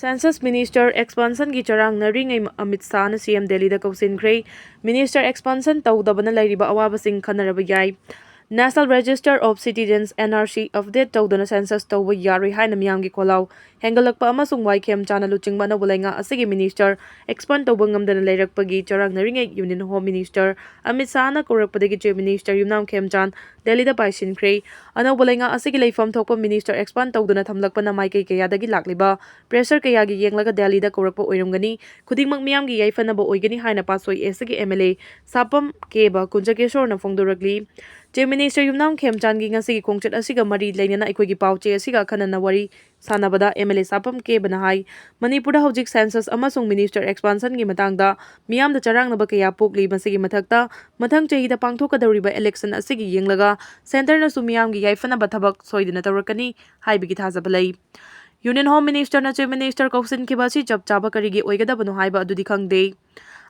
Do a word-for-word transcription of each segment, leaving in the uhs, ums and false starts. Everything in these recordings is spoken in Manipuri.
Census Minister Expansionꯒꯤ ꯆꯔꯥꯡꯅꯔꯤꯉꯩ ꯑꯃꯤꯠ ꯁꯥꯍꯅ ꯁꯤ ꯑꯦꯝ ꯗꯦꯜꯂꯤꯗ ꯀꯧꯁꯤꯟꯈ꯭ꯔꯦ꯫ Minister Expansion ꯇꯧꯗꯕꯅ ꯂꯩꯔꯤꯕ ꯑꯋꯥꯕꯁꯤꯡ ꯈꯟꯅꯔꯕ ꯌꯥꯏ꯫ National Register of Citizens, N R C, update ꯇꯧꯗꯅ census ꯇꯧꯕ ꯌꯥꯔꯣꯏ ꯍꯥꯏꯅ ꯃꯤꯌꯥꯝꯒꯤ ꯈꯣꯜꯂꯥꯎ ꯍꯦꯟꯒꯠꯂꯛꯄ ꯑꯃꯁꯨꯡ ꯋꯥꯏꯈꯦꯝ ꯆꯥꯅ ꯂꯨꯆꯤꯡꯕ ꯑꯅꯧꯕ ꯂꯩꯉꯥꯛ ꯑꯁꯤꯒꯤ minister expand ꯇꯧꯕ ꯉꯝꯗꯅ ꯂꯩꯔꯛꯄꯒꯤ ꯆꯔꯥꯡꯅꯔꯤꯉꯩ Union Home Minister Amit ꯁꯥꯍꯅ ꯀꯧꯔꯛꯄꯗꯒꯤ Chief Minister ꯌꯨꯝꯅꯥꯝ ꯈꯦꯝꯆꯥꯟ ꯗꯦꯜꯂꯤꯗ ꯄꯥꯏꯁꯤꯟꯈ꯭ꯔꯦ꯫ ꯑꯅꯧꯕ ꯂꯩꯉꯥꯛ ꯑꯁꯤꯒꯤ ꯂꯩꯐꯝ ꯊꯣꯛꯄ minister expand ꯇꯧꯗꯨꯅ ꯊꯝꯂꯛꯄꯅ ꯃꯥꯏꯀꯩ ꯀꯌꯥꯗꯒꯤ ꯂꯥꯛꯂꯤꯕ pressure ꯀꯌꯥꯒꯤ ꯌꯦꯡꯂꯒ ꯗꯦꯜꯂꯤꯗ ꯀꯧꯔꯛꯄ ꯑꯣꯏꯔꯝꯒꯅꯤ꯫ ꯈꯨꯗꯤꯡꯃꯛ ꯃꯤꯌꯥꯝꯒꯤ ꯌꯥꯏꯐꯅꯕ ꯑꯣꯏꯒꯅꯤ ꯍꯥꯏꯅ ꯄꯥꯠꯁꯣꯏ ꯑꯦꯁꯤꯒꯤ M L A ꯁꯥꯄꯝ cab ꯀꯨꯟꯖꯀꯦꯁꯣꯔꯅ ꯐꯣꯡꯗꯣꯔꯛꯂꯤ꯫ Chief Minister ꯌꯨꯝꯅꯥꯝ ꯈꯦꯝꯆꯥꯟꯒꯤ ꯉꯁꯤꯒꯤ ꯈꯣꯡꯆꯠ ꯑꯁꯤꯒ ꯃꯔꯤ ꯂꯩꯅꯅ ꯑꯩꯈꯣꯏꯒꯤ ꯄꯥꯎꯆꯦ ꯑꯁꯤꯒ ꯑꯈꯟꯅꯅ ꯋꯥꯔꯤ ꯁꯥꯟꯅꯕꯗ M L A ꯁꯥꯄꯝ ꯀꯦꯕꯅ ꯍꯥꯏ, ꯃꯅꯤꯄꯨꯔꯗ ꯍꯧꯖꯤꯛ census ꯑꯃꯁꯨꯡ minister expansionꯒꯤ ꯃꯇꯥꯡꯗ ꯃꯤꯌꯥꯝꯗ ꯆꯔꯥꯡꯅꯕ ꯀꯌꯥ ꯄꯣꯛꯂꯤ꯫ ꯃꯁꯤꯒꯤ ꯃꯊꯛꯇ, ꯃꯊꯪ ꯆꯍꯤꯗ ꯄꯥꯡꯊꯣꯛꯀꯗꯧꯔꯤꯕ election ꯑꯁꯤꯒꯤ ꯌꯦꯡꯂꯒ centreꯅꯁꯨ ꯃꯤꯌꯥꯝꯒꯤ ꯌꯥꯏꯐꯅꯕ ꯊꯕꯛ ꯁꯣꯏꯗꯅ ꯇꯧꯔꯛꯀꯅꯤ ꯍꯥꯏꯕꯒꯤ ꯊꯥꯖꯕ ꯂꯩ꯫ Union Home Ministerꯅ Chief Minister ꯀꯧꯁꯤꯟꯈꯤꯕ ꯑꯁꯤ ꯆꯞ ꯆꯥꯕ ꯀꯔꯤꯒꯤ ꯑꯣꯏꯒꯗꯕꯅꯣ ꯍꯥꯏꯕ ꯑꯗꯨꯗꯤ ꯈꯪꯗꯦ,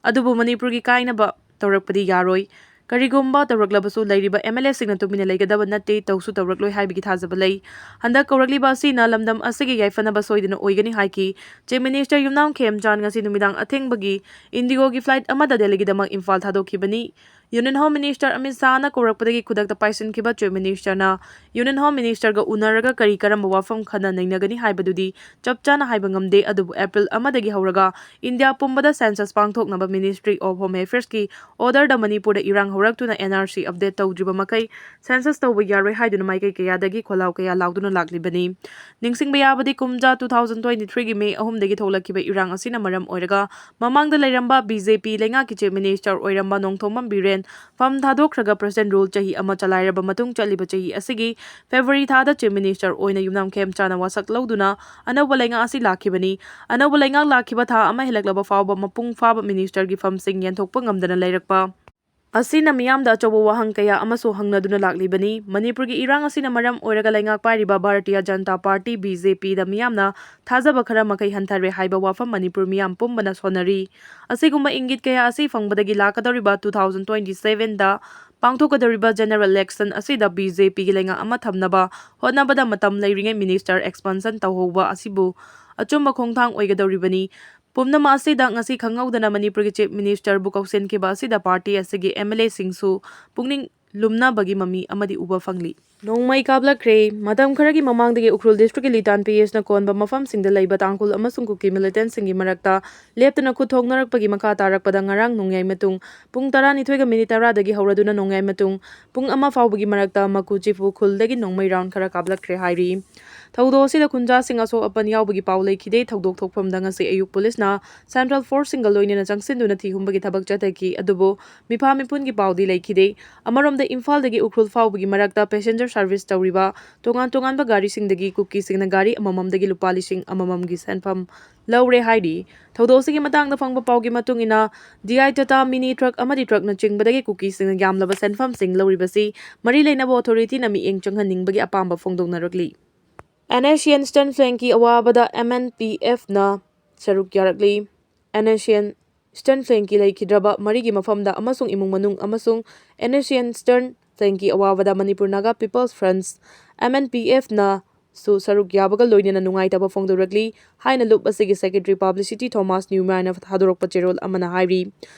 ꯑꯗꯨꯕꯨ ꯃꯅꯤꯄꯨꯔꯒꯤ ꯀꯥꯏꯅꯕ ꯇꯧꯔꯛꯄꯗꯤ ꯌꯥꯔꯣꯏ꯫ ꯀꯔꯤꯒꯨꯝꯕ ꯇꯧꯔꯛꯂꯕꯁꯨ ꯂꯩꯔꯤꯕ M L Aꯁꯤꯡꯅ ꯇꯨꯃꯤꯟꯅ ꯂꯩꯒꯗꯕ ꯅꯠꯇꯦ, ꯇꯧꯁꯨ ꯇꯧꯔꯛꯂꯣꯏ ꯍꯥꯏꯕꯒꯤ ꯊꯥꯖꯕ ꯂꯩ꯫ ꯍꯟꯗꯛ ꯀꯧꯔꯛꯂꯤꯕ ꯑꯁꯤꯅ ꯂꯝꯗꯝ ꯑꯁꯤꯒꯤ ꯌꯥꯏꯐꯅꯕ ꯁꯣꯏꯗꯅ ꯑꯣꯏꯒꯅꯤ ꯍꯥꯏꯈꯤ꯫ Chief Minister ꯌꯨꯝꯅꯥꯝ ꯈꯦꯝꯆꯥꯟ ꯉꯁꯤ ꯅꯨꯃꯤꯗꯥꯡ ꯑꯊꯦꯡꯕꯒꯤ IndiGoꯒꯤ flight ꯑꯃꯗ ꯗꯦꯜꯂꯤꯒꯤꯗꯃꯛ Imphal ꯊꯥꯗꯣꯛꯈꯤꯕꯅꯤ꯫ Union Home Minister Amit ꯁꯥꯍꯅ ꯀꯧꯔꯛꯄꯗꯒꯤ ꯈꯨꯗꯛꯇ ꯄꯥꯏꯁꯤꯟꯈꯤꯕ Chief Ministerꯅ Union Home Ministerꯒ ꯎꯅꯔꯒ ꯀꯔꯤ ꯀꯔꯝꯕ ꯋꯥꯐꯝ ꯈꯟꯅ ꯅꯩꯅꯒꯅꯤ ꯍꯥꯏꯕꯗꯨꯗꯤ ꯆꯞ ꯆꯥꯅ ꯍꯥꯏꯕ ꯉꯝꯗꯦ, ꯑꯗꯨꯕꯨ April ꯑꯃꯗꯒꯤ ꯍꯧꯔꯒ ꯏꯟꯗꯤꯌꯥ ꯄꯨꯝꯕꯗ census ꯄꯥꯡꯊꯣꯛꯅꯕ Ministry of Home Affairsꯀꯤ orderꯗ ꯃꯅꯤꯄꯨꯔꯗ ꯏꯔꯥꯡ ꯍꯧꯔꯛꯇꯨꯅ N R C update ꯇꯧꯗ꯭ꯔꯤꯕ ꯃꯈꯩ census ꯇꯧꯕ ꯌꯥꯔꯣꯏ ꯍꯥꯏꯗꯨꯅ ꯃꯥꯏꯀꯩ ꯀꯌꯥꯗꯒꯤ ꯈꯣꯜꯂꯥꯎ ꯀꯌꯥ ꯂꯥꯎꯗꯨꯅ ꯂꯥꯛꯂꯤꯕꯅꯤ꯫ ꯅꯤꯡꯁꯤꯡꯕ ꯌꯥꯕꯗꯤ ꯀꯨꯝꯖꯥ two thousand twenty threeꯒꯤ May ꯑꯍꯨꯝꯗꯒꯤ ꯊꯣꯛꯂꯛꯈꯤꯕ ꯏꯔꯥꯡ ꯑꯁꯤꯅ ꯃꯔꯝ ꯑꯣꯏꯔꯒ ꯃꯃꯥꯡꯗ ꯂꯩꯔꯝꯕ B J P ꯂꯩꯉꯥꯛꯀꯤ Chief Minister ꯑꯣꯏꯔꯝꯕ ꯅꯣꯡꯊꯣꯝꯕꯝ ꯕꯤꯔꯦꯟ ꯐꯝ ꯊꯥꯗꯣꯛꯈ꯭ꯔꯒ present rule ꯆꯍꯤ ꯑꯃ ꯆꯂꯥꯏꯔꯕ ꯃꯇꯨꯡ ꯆꯠꯂꯤꯕ ꯆꯍꯤ ꯑꯁꯤꯒꯤ February ꯊꯥꯗ Chief Minister ꯑꯣꯏꯅ ꯌꯨꯝꯅꯥꯝ ꯈꯦꯝꯆꯥꯅ ꯋꯥꯁꯛ ꯂꯧꯗꯨꯅ ꯑꯅꯧꯕ ꯂꯩꯉꯥꯛ ꯑꯁꯤ ꯂꯥꯛꯈꯤꯕꯅꯤ꯫ ꯑꯅꯧꯕ ꯂꯩꯉꯥꯛ ꯂꯥꯛꯈꯤꯕ ꯊꯥ ꯑꯃ ꯍꯦꯜꯂꯛꯂꯕ ꯐꯥꯎꯕ ꯃꯄꯨꯡ ꯐꯥꯕ ministerꯒꯤ ꯐꯝꯁꯤꯡ ꯌꯦꯟꯊꯣꯛꯄ ꯉꯝꯗꯅ ꯂꯩꯔꯛꯄ ꯑꯁꯤꯅ ꯃꯤꯌꯥꯝꯗ ꯑꯆꯧꯕ ꯋꯥꯍꯪ ꯀꯌꯥ ꯑꯃꯁꯨ ꯍꯪꯅꯗꯨꯅ ꯂꯥꯛꯂꯤꯕꯅꯤ꯫ ꯃꯅꯤꯄꯨꯔꯒꯤ ꯏꯔꯥꯡ ꯑꯁꯤꯅ ꯃꯔꯝ ꯑꯣꯏꯔꯒ ꯂꯩꯉꯥꯛ ꯄꯥꯏꯔꯤꯕ Bharatiya Janata Party, B J Pꯗ ꯃꯤꯌꯥꯝꯅ ꯊꯥꯖꯕ ꯈꯔ ꯃꯈꯩ ꯍꯟꯊꯔꯦ ꯍꯥꯏꯕ ꯋꯥꯐꯝ ꯃꯅꯤꯄꯨꯔ ꯃꯤꯌꯥꯝ ꯄꯨꯝꯕꯅ ꯁꯣꯟꯅꯔꯤ꯫ ꯑꯁꯤꯒꯨꯝꯕ ꯏꯪꯒꯤꯠ ꯀꯌꯥ ꯑꯁꯤ ꯐꯪꯕꯗꯒꯤ ꯂꯥꯛꯀꯗꯧꯔꯤꯕ two thousand twenty sevenꯗ ꯄꯥꯡꯊꯣꯛꯀꯗꯧꯔꯤꯕ general election ꯑꯁꯤꯗ B J Pꯒꯤ ꯂꯩꯉꯥꯛ ꯑꯃ ꯊꯝꯅꯕ ꯍꯣꯠꯅꯕꯗ ꯃꯇꯝ ꯂꯩꯔꯤꯉꯩ minister expansion ꯇꯧꯍꯧꯕ ꯑꯁꯤꯕꯨ ꯑꯆꯨꯝꯕ ꯈꯣꯡꯊꯥꯡ ꯑꯣꯏꯒꯗꯧꯔꯤꯕꯅꯤ꯫ ꯄꯨꯝꯅꯃꯛ ꯑꯁꯤꯗ ꯉꯁꯤ ꯈꯪꯍꯧꯗꯅ ꯃꯅꯤꯄꯨꯔꯒꯤ Chief Minister ꯕꯨ ꯀꯧꯁꯤꯟꯈꯤꯕ ꯑꯁꯤꯗ party ꯑꯁꯤꯒꯤ MLA ꯁꯤꯡꯁꯨ ꯄꯨꯛꯅꯤꯡ ꯂꯨꯝꯅꯕꯒꯤ ꯃꯃꯤ ꯑꯃꯗꯤ ꯎꯕ ꯐꯪꯂꯤ꯫ ꯅꯣꯡꯃꯩ ꯀꯥꯞꯂꯛꯈ꯭ꯔꯦ꯫ ꯃꯇꯝ ꯈꯔꯒꯤ ꯃꯃꯥꯡꯗꯒꯤ ꯎꯈ꯭ꯔꯨꯜ district ꯀꯤ ꯂꯤꯇꯥꯟ P S ꯅ ꯀꯣꯟꯕ ꯃꯐꯝꯁꯤꯡꯗ ꯂꯩꯕ ꯇꯥꯡꯈꯨꯜ ꯑꯃꯁꯨꯡ ꯀꯨꯀꯤ militant ꯁꯤꯡꯒꯤ ꯃꯔꯛꯇ ꯂꯦꯞꯇꯅ ꯈꯨꯠ ꯊꯣꯛꯅꯔꯛꯄꯒꯤ ꯃꯈꯥ ꯇꯥꯔꯛꯄꯗ ꯉꯔꯥꯡ ꯅꯣꯡꯌꯥꯏ ꯃꯇꯨꯡ ꯄꯨꯡ ꯇꯔꯥꯅꯤꯊꯣꯏꯒ minute ꯇꯔꯥꯗꯒꯤ ꯍꯧꯔꯗꯨꯅ ꯅꯣꯡꯌꯥꯏ ꯃꯇꯨꯡ ꯄꯨꯡ ꯑꯃ ꯐꯥꯎꯕꯒꯤ ꯃꯔꯛꯇ ꯃꯀꯨ ꯆꯤꯐꯨ ꯈꯨꯜꯗꯒꯤ ꯅꯣꯡꯃꯩ round ꯈꯔ ꯀꯥꯞꯂꯛꯈ꯭ꯔꯦ ꯍꯥꯏꯔꯤ꯫ ꯊꯧꯗꯣꯛ ꯑꯁꯤꯗ ꯈꯨꯟꯖꯥꯁꯤꯡ ꯑꯁꯣꯛ ꯑꯄꯟ ꯌꯥꯎꯕꯒꯤ ꯄꯥꯎ ꯂꯩꯈꯤꯗꯦ꯫ ꯊꯧꯗꯣꯛ ꯊꯣꯛꯐꯝꯗ ꯉꯁꯤ ꯑꯌꯨꯛ ꯄꯨꯂꯤꯁꯅ central force ꯁꯤꯡꯒ ꯂꯣꯏꯅꯅ ꯆꯪꯁꯤꯟꯗꯨꯅ ꯊꯤꯍꯨꯝꯕꯒꯤ ꯊꯕꯛ ꯆꯠꯊꯈꯤ, ꯑꯗꯨꯕꯨ ꯃꯤꯐꯥ ꯃꯤꯄꯨꯟꯒꯤ ꯄꯥꯎꯗꯤ ꯂꯩꯈꯤꯗꯦ꯫ ꯑꯃꯔꯣꯝꯗ ꯏꯝꯐꯥꯜꯗꯒꯤ ꯎꯈ꯭ꯔꯨꯜ ꯐꯥꯎꯕꯒꯤ ꯃꯔꯛꯇ passenger service ꯇꯧꯔꯤꯕ ꯇꯣꯉꯥꯟ ꯇꯣꯉꯥꯟꯕ ꯒꯥꯔꯤꯁꯤꯡꯗꯒꯤ ꯀꯨꯀꯤꯁꯤꯡꯅ ꯒꯥꯔꯤ ꯑꯃꯃꯝꯗꯒꯤ ꯂꯨꯄꯥ ꯂꯤꯁꯤꯡ ꯑꯃꯃꯝꯒꯤ ꯁꯦꯟꯐꯝ ꯂꯧꯔꯦ ꯍꯥꯏꯔꯤ꯫ ꯊꯧꯗꯣꯛ ꯑꯁꯤꯒꯤ ꯃꯇꯥꯡꯗ ꯐꯪꯕ ꯄꯥꯎꯒꯤ ꯃꯇꯨꯡ ꯏꯟꯅ, D I Tata mini truck ꯑꯃꯗꯤ truck ꯅꯆꯤꯡꯕꯗꯒꯤ ꯀꯨꯀꯤꯁꯤꯡꯅ ꯌꯥꯝꯂꯕ ꯁꯦꯟꯐꯝꯁꯤꯡ ꯂꯧꯔꯤꯕꯁꯤ ꯃꯔꯤ ꯂꯩꯅꯕ authority ꯅ ꯃꯤꯠꯌꯦꯡ ꯆꯪꯍꯟꯅꯤꯡꯕꯒꯤ ꯑꯄꯥꯝꯕ ꯐꯣꯡꯗꯣꯛꯅꯔꯛꯂꯤ꯫ NSCN Student Flank ꯀꯤ ꯑꯋꯥꯕꯗ M N P F ꯅ ꯁꯔꯨꯛ ꯌꯥꯔꯛꯂꯤ꯫ NSCN Student Flank ꯀꯤ ꯂꯩꯈꯤꯗ꯭ꯔꯕ ꯃꯔꯤꯒꯤ ꯃꯐꯝꯗ ꯑꯃꯁꯨꯡ ꯏꯃꯨꯡ ꯃꯅꯨꯡ ꯑꯃꯁꯨꯡ NSCN Student Flank ꯀꯤ ꯑꯋꯥꯕꯗ Manipur Naga People's Front, M N P F ꯅ ꯁꯨ ꯁꯔꯨꯛ ꯌꯥꯕꯒ ꯂꯣꯏꯅꯅ ꯅꯨꯡꯉꯥꯏꯇꯕ ꯐꯣꯡꯗꯣꯔꯛꯂꯤ ꯍꯥꯏꯅ ꯂꯨꯞ ꯑꯁꯤꯒꯤ secretary publicity Thomas Newman ꯅ ꯊꯥꯗꯣꯔꯛꯄ ꯆꯦꯔꯣꯜ ꯑꯃꯅ ꯍꯥꯏꯔꯤ꯫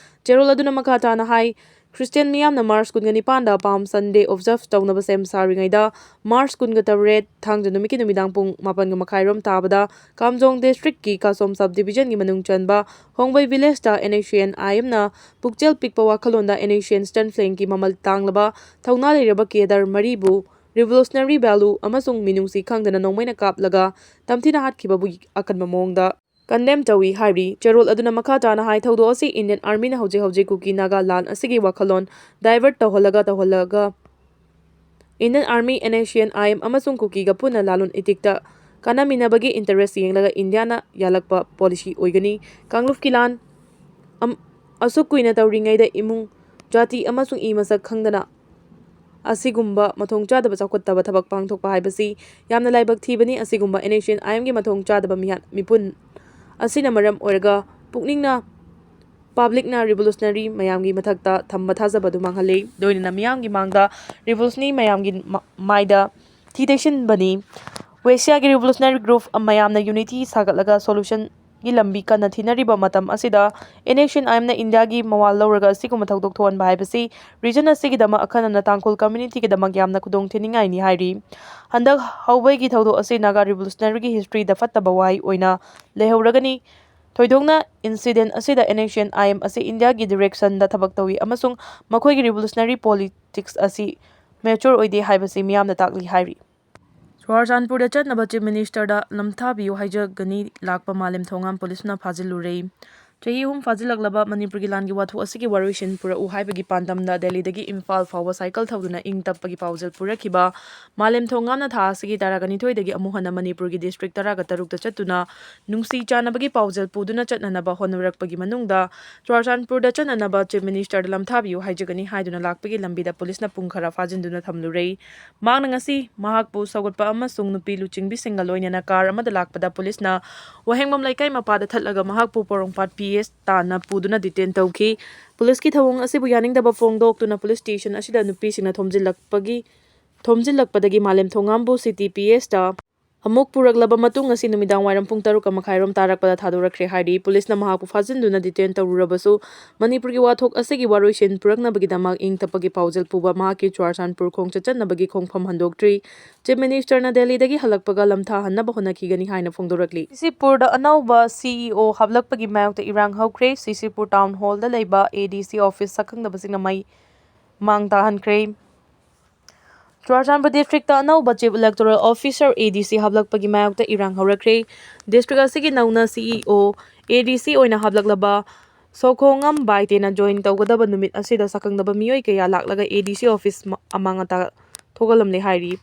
ꯆꯦꯔꯣꯜ ꯑꯗꯨꯅ ꯃꯈꯥ ꯇꯥꯅ ꯍꯥꯏ, Christian ꯃꯤꯌꯥꯝꯅ March ꯀꯨꯟꯒ ꯅꯤꯄꯥꯟꯗ Palm Sunday observe ꯇꯧꯅꯕ ꯁꯦꯝ ꯁꯥꯔꯤꯉꯩꯗ, March ꯀꯨꯟꯒ ꯇꯔꯦꯠ ꯊꯥꯡꯖ ꯅꯨꯃꯤꯠꯀꯤ ꯅꯨꯃꯤꯗꯥꯡ ꯄꯨꯡ ꯃꯥꯄꯟꯒ ꯃꯈꯥꯏꯔꯣꯝ ꯇꯥꯕꯗ ꯀꯥꯝꯖꯣꯡ district ꯀꯤ ꯀꯥꯁꯣꯝ sub division ꯒꯤ ꯃꯅꯨꯡ ꯆꯟꯕ ꯍꯣꯡꯕꯩ village ꯇ NSCN IM ꯅ ꯄꯨꯛꯆꯦꯜ ꯄꯤꯛꯄ ꯋꯥꯈꯜꯂꯣꯟꯗ NSCN Student Flank ꯀꯤ ꯃꯃꯜ ꯇꯥꯡꯂꯕ ꯊꯧꯅꯥ ꯂꯩꯔꯕ cadre ꯃꯔꯤꯕꯨ revolutionary value ꯑꯃꯁꯨꯡ ꯃꯤꯅꯨꯡꯁꯤ ꯈꯪꯗꯅ ꯅꯣꯡꯃꯩꯅ ꯀꯥꯞꯂꯒ ꯇꯝꯊꯤꯅ ꯍꯥꯠꯈꯤꯕꯕꯨ ꯑꯀꯟꯕ ꯃꯑꯣꯡꯗ condemn ꯇꯧꯏ ꯍꯥꯏꯔꯤ꯫ ꯆꯦꯔꯣꯜ ꯑꯗꯨꯅ ꯃꯈꯥ ꯇꯥꯅ ꯍꯥꯏ, ꯊꯧꯗꯣꯛ ꯑꯁꯤ Indian Army ꯅ ꯍꯧꯖꯤꯛ ꯍꯧꯖꯤꯛ ꯀꯨꯀꯤ ꯅꯥꯒꯥ ꯂꯥꯟ ꯑꯁꯤꯒꯤ ꯋꯥꯈꯜꯂꯣꯟ divert ꯇꯧꯍꯜꯂꯒ ꯇꯧꯍꯜꯂꯒ Indian Army, NSCN IM ꯑꯃꯁꯨꯡ ꯀꯨꯀꯤꯒ ꯄꯨꯟꯅ ꯂꯥꯂꯣꯟ ꯏꯇꯤꯛꯇ ꯀꯥꯟꯅꯃꯤꯟꯅꯕꯒꯤ interest ꯌꯦꯡꯂꯒ ꯏꯟꯗꯤꯌꯥꯅ ꯌꯥꯜꯂꯛꯄ policy ꯑꯣꯏꯒꯅꯤ꯫ ꯀꯥꯡꯂꯨꯞꯀꯤ ꯂꯥꯟ ꯑꯝ-, ꯑꯁꯨꯛ ꯀꯨꯏꯅ ꯇꯧꯔꯤꯉꯩꯗ ꯏꯃꯨꯡ, ꯖꯥꯇꯤ ꯑꯃꯁꯨꯡ ꯏ ꯃꯁꯛ ꯈꯪꯗꯅ ꯑꯁꯤꯒꯨꯝꯕ ꯃꯊꯣꯡ ꯆꯥꯗꯕ ꯆꯥꯎꯈꯠꯇꯕ ꯊꯕꯛ ꯄꯥꯡꯊꯣꯛꯄ ꯍꯥꯏꯕꯁꯤ ꯌꯥꯝꯅ ꯂꯥꯏꯕꯛ ꯊꯤꯕꯅꯤ꯫ ꯑꯁꯤꯒꯨꯝꯕ NSCN IM ꯒꯤ ꯃꯊꯣꯡ ꯆꯥꯗꯕ ꯃꯤꯍꯥꯠ ꯃꯤꯄꯨꯟ ꯑꯁꯤꯅ ꯃꯔꯝ ꯑꯣꯏꯔꯒ ꯄꯨꯛꯅꯤꯡꯅ public ꯅ revolutionary ꯃꯌꯥꯝꯒꯤ ꯃꯊꯛꯇ ꯊꯝꯕ ꯊꯥꯖꯕ ꯑꯗꯨ ꯃꯥꯡꯍꯜꯂꯤ꯫ ꯂꯣꯏꯅꯅ ꯃꯤꯌꯥꯝꯒꯤ ꯃꯥꯡꯗ revolutionary ꯃꯌꯥꯝꯒꯤ ꯃ-, ꯃꯥꯏꯗ ꯊꯤ ꯇꯩꯁꯤꯟꯕꯅꯤ꯫ ꯋꯦꯁꯤꯌꯥꯒꯤ revolutionary group ꯃꯌꯥꯝꯅ unity ꯁꯥꯒꯠꯂꯒ solution ꯒꯤ ꯂꯝꯕꯤ ꯀꯟꯅ ꯊꯤꯅꯔꯤꯕ ꯃꯇꯝ ꯑꯁꯤꯗ, NSCN-IM-ꯅ ꯏꯟꯗꯤꯌꯥꯒꯤ ꯃꯋꯥꯜ ꯂꯧꯔꯒ ꯑꯁꯤꯒꯨꯝꯕ ꯊꯧꯗꯣꯛ ꯊꯣꯛꯍꯟꯕ ꯍꯥꯏꯕꯁꯤ region ꯑꯁꯤꯒꯤꯗꯃꯛ, ꯑꯈꯟꯅꯅ ꯇꯥꯡꯈꯨꯜ community-ꯒꯤꯗꯃꯛ ꯌꯥꯝꯅ ꯈꯨꯗꯣꯡ ꯊꯤꯅꯤꯡꯉꯥꯏꯅꯤ ꯍꯥꯏꯔꯤ꯫ ꯍꯟꯗꯛ ꯍꯧꯕꯒꯤ ꯊꯧꯗꯣꯛ ꯑꯁꯤ Naga revolutionary-ꯒꯤ history-ꯗ ꯐꯠꯇꯕ ꯋꯥꯍꯩ ꯑꯣꯏꯅ ꯂꯩꯍꯧꯔꯒꯅꯤ꯫ ꯊꯣꯏꯗꯣꯛꯅ incident ꯑꯁꯤꯗ NSCN-IM ꯑꯁꯤ ꯏꯟꯗꯤꯌꯥꯒꯤ direction-ꯗ ꯊꯕꯛ ꯇꯧꯏ ꯑꯃꯁꯨꯡ ꯃꯈꯣꯏꯒꯤ revolutionary politics ꯑꯁꯤ mature ꯑꯣꯏꯗꯦ ꯍꯥꯏꯕꯁꯤ ꯃꯤꯌꯥꯝꯅ ꯇꯥꯛꯂꯤ ꯍꯥꯏꯔꯤ꯫ ꯆꯨꯔꯥꯆꯥꯟꯄꯨꯔꯗ ꯆꯠꯅꯕ Chief Minister-ꯗ ꯅꯝꯊꯥꯕꯤꯌꯨ ꯍꯥꯏꯖꯒꯅꯤ ꯂꯥꯛꯄ ꯃꯥꯂꯦꯝꯊꯣꯡꯉꯥꯝ police-ꯅ ꯐꯥꯖꯤꯜꯂꯨꯔꯦ꯫ ꯆꯍꯤ ꯑꯍꯨꯝ ꯐꯥꯖꯤꯜꯂꯛꯂꯕ ꯃꯅꯤꯄꯨꯔꯒꯤ ꯂꯥꯟꯒꯤ ꯋꯥꯊꯣꯛ ꯑꯁꯤꯒꯤ ꯋꯥꯔꯣꯏꯁꯤꯟ ꯄꯨꯔꯛꯎ ꯍꯥꯏꯕꯒꯤ ꯄꯥꯟꯗꯝꯗ ꯗꯦꯜꯂꯤꯗꯒꯤ ꯏꯝꯐꯥꯜ ꯐꯥꯎꯕ cycle ꯊꯧꯗꯨꯅ ꯏꯪ ꯇꯞꯄꯒꯤ ꯄꯥꯎꯖꯦꯜ ꯄꯨꯔꯛꯈꯤꯕ ꯃꯥꯂꯦꯝꯊꯣꯡꯉꯥꯝꯅ ꯊꯥ ꯑꯁꯤꯒꯤ ꯇꯔꯥꯒ ꯅꯤꯊꯣꯏꯗꯒꯤ ꯑꯃꯨꯛ ꯍꯟꯅ ꯃꯅꯤꯄꯨꯔꯒꯤ district ꯇꯔꯥꯒ ꯇꯔꯨꯛꯇ ꯆꯠꯇꯨꯅ ꯅꯨꯡꯁꯤ ꯆꯥꯟꯅꯕꯒꯤ ꯄꯥꯎꯖꯦꯜ ꯄꯨꯗꯨꯅ ꯆꯠꯅꯅꯕ ꯍꯣꯠꯅꯔꯛꯄꯒꯤ ꯃꯅꯨꯡꯗ ꯆꯨꯔꯥꯆꯥꯟꯄꯨꯔꯗ ꯆꯠꯅꯅꯕ Chief Minister-ꯗ ꯂꯝꯊꯥꯕꯤꯌꯨ ꯍꯥꯏꯖꯒꯅꯤ ꯍꯥꯏꯗꯨꯅ ꯂꯥꯛꯄꯒꯤ ꯂꯝꯕꯤꯗ police-ꯅ ꯄꯨꯡ ꯈꯔ ꯐꯥꯖꯤꯟꯗꯨꯅ ꯊꯝꯂꯨꯔꯦ꯫ ꯃꯍꯥꯛꯅ ꯉꯁꯤ ꯃꯍꯥꯛꯄꯨ ꯁꯧꯒꯠꯄ ꯑꯃꯁꯨꯡ ꯅꯨꯄꯤ ꯂꯨꯆꯤꯡꯕꯤꯁꯤꯡꯒ ꯂꯣꯏꯅꯅ car ꯑꯃꯗ ꯂꯥꯛꯄꯗ police-ꯅ ꯋꯥꯍꯦꯡꯕꯝ ꯂꯩꯀꯥꯏ ꯃꯄꯥꯗ ꯊꯠꯂꯒ ꯃꯍꯥꯛꯄꯨ ꯄꯣꯔꯣꯝꯄꯥꯠ P S ꯇꯥꯟꯅ ꯄꯨꯗꯨꯅ detain ꯇꯧꯈꯤ꯫ Police-ꯀꯤ ꯊꯧꯑꯣꯡ ꯑꯁꯤꯕꯨ ꯌꯥꯅꯤꯡꯗꯕ ꯐꯣꯡꯗꯣꯛꯇꯨꯅ police station ꯑꯁꯤꯗ ꯅꯨꯄꯤꯁꯤꯡꯅ ꯊꯣꯝꯖꯤꯜꯂꯛꯄꯒꯤ, ꯊꯣꯝꯖꯤꯜꯂꯛꯄꯗꯒꯤ ꯃꯥꯂꯦꯝꯊꯣꯡꯉꯥꯝꯕꯨ city P S-ꯇ ꯑꯃꯨꯛ ꯄꯨꯔꯛꯂꯕ ꯃꯇꯨꯡ ꯑꯁꯤ ꯅꯨꯃꯤꯗꯥꯡ ꯋꯥꯏꯔꯝ ꯄꯨꯡ ꯇꯔꯨꯛ ꯃꯈꯥꯏꯔꯣꯝ ꯇꯥꯔꯛꯄꯗ ꯊꯥꯗꯣꯔꯛꯈ꯭ꯔꯦ ꯍꯥꯏꯔꯤ꯫ Police-ꯅ ꯃꯍꯥꯛꯄꯨ ꯐꯥꯖꯤꯟꯗꯨꯅ detain ꯇꯧꯔꯨꯔꯕꯁꯨ, ꯃꯅꯤꯄꯨꯔꯒꯤ ꯋꯥꯊꯣꯛ ꯑꯁꯤꯒꯤ ꯋꯥꯔꯣꯏꯁꯤꯟ ꯄꯨꯔꯛꯅꯕꯒꯤꯗꯃꯛ ꯏꯪ ꯇꯞꯄꯒꯤ ꯄꯥꯎꯖꯦꯜ ꯄꯨꯕ ꯃꯍꯥꯛꯀꯤ ꯆꯨꯔꯥꯆꯥꯟꯄꯨꯔ ꯈꯣꯡꯆꯠ ꯆꯠꯅꯕꯒꯤ ꯈꯣꯡꯐꯝ ꯍꯟꯗꯣꯛꯇ꯭ꯔꯤ꯫ Chief Minister-ꯅ ꯗꯦꯜꯂꯤꯗꯒꯤ ꯍꯜꯂꯛꯄꯒ ꯂꯝꯊꯥꯍꯟꯅꯕ ꯍꯣꯠꯅꯈꯤꯒꯅꯤ ꯍꯥꯏꯅ ꯐꯣꯡꯗꯣꯔꯛꯂꯤ꯫ ꯁꯤꯁꯤꯄꯨꯔꯗ ꯑꯅꯧꯕ C E O ꯍꯥꯞꯂꯛꯄꯒꯤ ꯃꯥꯌꯣꯛꯇ ꯏꯔꯥꯡ ꯍꯧꯈ꯭ꯔꯦ꯫ ꯁꯤꯁꯤꯄꯨꯔ town hall-ꯗ ꯂꯩꯕ A D C office ꯁꯛꯈꯪꯗꯕꯁꯤꯡꯅ ꯃꯩ ꯃꯥꯡ ꯇꯥꯍꯟꯈ꯭ꯔꯦ꯫ ꯆꯨꯔꯥꯆꯥꯟꯄꯨꯔ district-ꯇ ꯑꯅꯧꯕ Chief Electoral Officer, A D C, ꯍꯥꯞꯂꯛꯄꯒꯤ ꯃꯥꯌꯣꯛꯇ ꯏꯔꯥꯡ ꯍꯧꯔꯛꯈ꯭ꯔꯦ꯫ District ꯑꯁꯤꯒꯤ ꯅꯧꯅ C E O, A D C ꯑꯣꯏꯅ ꯍꯥꯞꯂꯛꯂꯕ ꯁꯣꯈꯣꯉꯝ ꯕꯥꯏꯇꯦꯅ join ꯇꯧꯒꯗꯕ ꯅꯨꯃꯤꯠ ꯑꯁꯤꯗ ꯁꯛꯈꯪꯗꯕ ꯃꯤꯑꯣꯏ ꯀꯌꯥ ꯂꯥꯛꯂꯒ A D C office ꯃ-, ꯑꯃꯥꯡ ꯑꯇꯥ ꯊꯣꯛꯍꯜꯂꯝꯂꯦ ꯍꯥꯏꯔꯤ꯫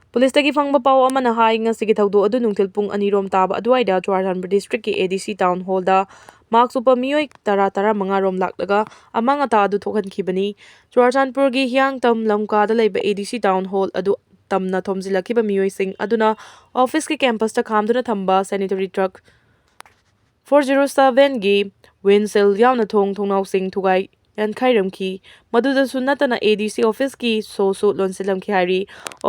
Police-ꯇꯒꯤ ꯐꯪꯕ ꯄꯥꯎ ꯑꯃꯅ ꯍꯥꯏ, ꯉꯁꯤꯒꯤ ꯊꯧꯗꯣꯛ ꯑꯗꯨ ꯅꯨꯡꯊꯤꯜ ꯄꯨꯡ ꯑꯅꯤ ꯔꯣꯝ ꯇꯥꯕ ꯑꯗꯨꯋꯥꯏꯗ Churachandpur district-ꯀꯤ A D C town hall-ꯗ ꯃꯥꯛꯁ ꯎꯞꯄ ꯃꯤꯑꯣꯏ ꯇꯔꯥ, ꯇꯔꯥꯃꯉꯥ ꯔꯣꯝ ꯂꯥꯛꯂꯒ ꯑꯃꯥꯡ ꯑꯇꯥ ꯑꯗꯨ ꯊꯣꯛꯍꯟꯈꯤꯕꯅꯤ꯫ ꯆꯨꯔꯥꯆꯥꯟꯄꯨꯔꯒꯤ ꯍꯤꯌꯥꯡꯇꯝ ꯂꯝꯀꯥꯗ ꯂꯩꯕ A D C town hall ꯑꯗꯨ ꯇꯝꯅ ꯊꯣꯝꯖꯤꯜꯂꯛꯈꯤꯕ ꯃꯤꯑꯣꯏꯁꯤꯡ ꯑꯗꯨꯅ office-ꯀꯤ campus-ꯇ ꯈꯥꯝꯗꯨꯅ ꯊꯝꯕ sanitary truck four zero seven-ꯒꯤ windshield ꯌꯥꯎꯅ ꯊꯣꯡ ꯊꯣꯡꯅꯥꯎꯁꯤꯡ ꯊꯨꯒꯥꯏ ꯌꯥꯟꯈꯥꯏꯔꯝꯈꯤ꯫ ꯃꯗꯨꯗꯁꯨ ꯅꯠꯇꯅ A D C office ꯀꯤ ꯁꯣꯁꯨ ꯂꯣꯟꯁꯤꯜꯂꯝꯈꯤ ꯍꯥꯏꯔꯤ꯫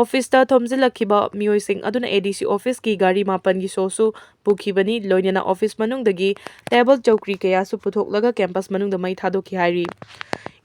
Office ꯇ ꯊꯣꯝꯖꯤꯜꯂꯛꯈꯤꯕ ꯃꯤꯑꯣꯏꯁꯤꯡ ꯑꯗꯨꯅ A D C office ꯀꯤ ꯒꯥꯔꯤ ꯃꯥꯄꯟꯒꯤ ꯁꯣꯁꯨ ꯄꯨꯈꯤꯕꯅꯤ, ꯂꯣꯏꯅꯅ office ꯃꯅꯨꯡꯗꯒꯤ table ꯆꯧꯀ꯭ꯔꯤ ꯀꯌꯥꯁꯨ ꯄꯨꯊꯣꯛꯂꯒ campus ꯃꯅꯨꯡꯗ ꯃꯩ ꯊꯥꯗꯣꯛꯈꯤ ꯍꯥꯏꯔꯤ꯫